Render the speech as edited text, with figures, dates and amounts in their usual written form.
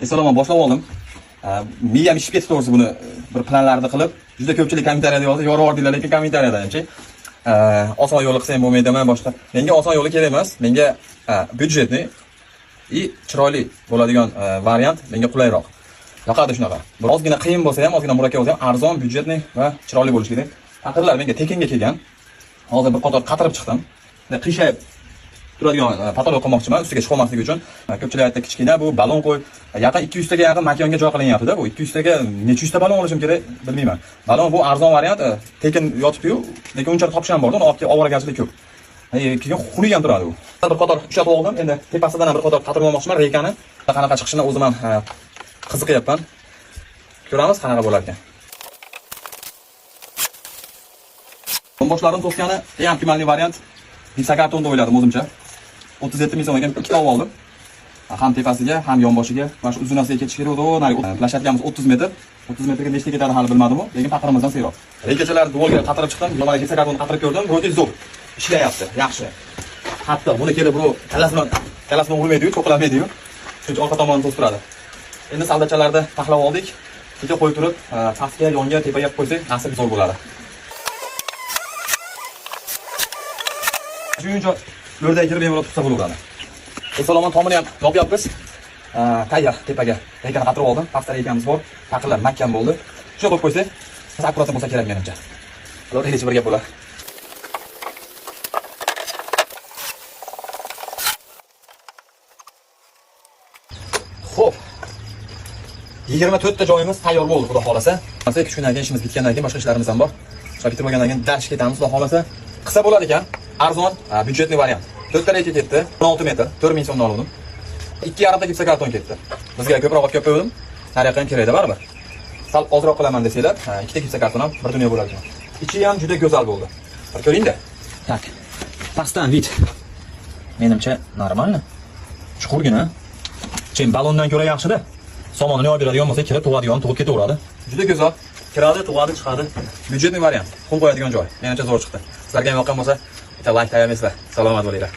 Esalomon boshlab oldim. Miyam ishib ketdi to'g'risi buni bir planlarni qilib. Juda ko'pchilik kommentariyada yozdi, yorib yubordinglar, lekin kommentariyada hamchi. Oson yo'li qilsang bo'lmaydimi boshqa. Menga oson yo'li kerak emas. Menga byudjetni и chiroyli bo'ladigan variant menga qulayroq. Yoqadi shunaqa. Bir ozgina qiyin bo'lsa ham, ozgina murakkab bo'lsa ham arzon, byudjetni va chiroyli bo'lishi kerak. Taqirlar menga tekinga kelgan. Hozir bir qator qatirib chiqdim. Qiyshayib turadigan patolog qilmoqchiman, ustiga chiqa olmasligi uchun. Ko'pchilik aytdi, kichkina bu balon qo'y. Yaqin 200 taga yaqin makonga joy qilinyapti-da bu. 200 taga necha yuzta balon olishim kerak bilmayman. Balon bu arzon variant, tekin yotibdi-yu, lekin unchalik topish ham bordi, uni olib kelib ovoragarchilik ko'p. Keyin xunuk ham turadi u. Bir qator ushatib oldim. Endi tepasidan ham bir qator qatirib olmoqchiman reykani. Qanaqa chiqishini o'zim ham qiziqyapman. Ko'ramiz qanaqa bo'lar ekan. Yonboshlarini to'sgani eng optimalli variant gipsokartonda o'yladim o'zimcha. 37 ming so'm ekan, ikkita oldim. Ham tepasiga, ham yonboshiga. Mana shu uzunasiga ketish kerak edi. Narigi plashatkamiz 30 metr. 30 metrga nechta ketadi hali bilmadim, lekin paqirimizdan seyroq. Reykachalar duvolga qatirib chiqdim. Mana gipsokartonni qatirib ko'rdim. Вроде zo'r. Ishlayapti, yaxshi. Hatto buni kelib birov kallasi bilan urmaydi-yu, cho'qilamaydi-yu. Chunki orqa tomonini to'sib turadi. Endi saldachalarni taxlab oldik. Kecha qo'yib turib, pastga, yonga, tepaga qo'ysak, nasib zo'r bo'ladi. Shuncha lo'rda kirib bemalol tuqsa bo'laveradi. Esalomon tomini ham yopyapmiz. Tayyor tepaga reykani qatirib oldim. Pastda reykamiz bor. Taqirlar mahkam bo'ldi. Shuni qo'yib qo'ysak, akkurat bo'lsa kerak menimcha. Ular hech bir gap bo'ladi. Xo'p. 24 ta joyimiz tayyor bo'ldi, xudo xolasa. Masalan, shundan keyin ishimiz bitgandan keyin boshqa ishlarimiz ham bor. Shu bitib bo'lgandan keyin dash ketamiz, xudo xolasa. Qilsa bo'ladi ekan. Arzon, byudjetli variant. 4 ta reyka ketdi, 16 metr, 4000 so'mdan oldim. 2,5 ta gipsokarton ketdi. Bizga ko'proq olib kelib qo'ydim. Nariyoqqa ham kerakda baribir. Sal ozroq qilaman desanglar, 2 ta gipsokarton ham bir dunyo bo'lar ekan. Ichi ham juda go'zal bo'ldi. Bir ko'ringda. Tak. Pastdan vid. Menimcha normalmi? Chuqurgina. Chin balondan ko'ra yaxshida. Somonini olib beradigan bo'lsa, kirib tug'adigan, tug'ib ketaveradi. Juda go'zal. Kiradi, tug'adi, chiqadi. Byudjetli variant. Pul qo'yadigan joy. Menimcha zo'r chiqdi. Sizlarga ham yoqqan bo'lsa, bitta like tayyorlaysizlar. Salomat bo'linglar.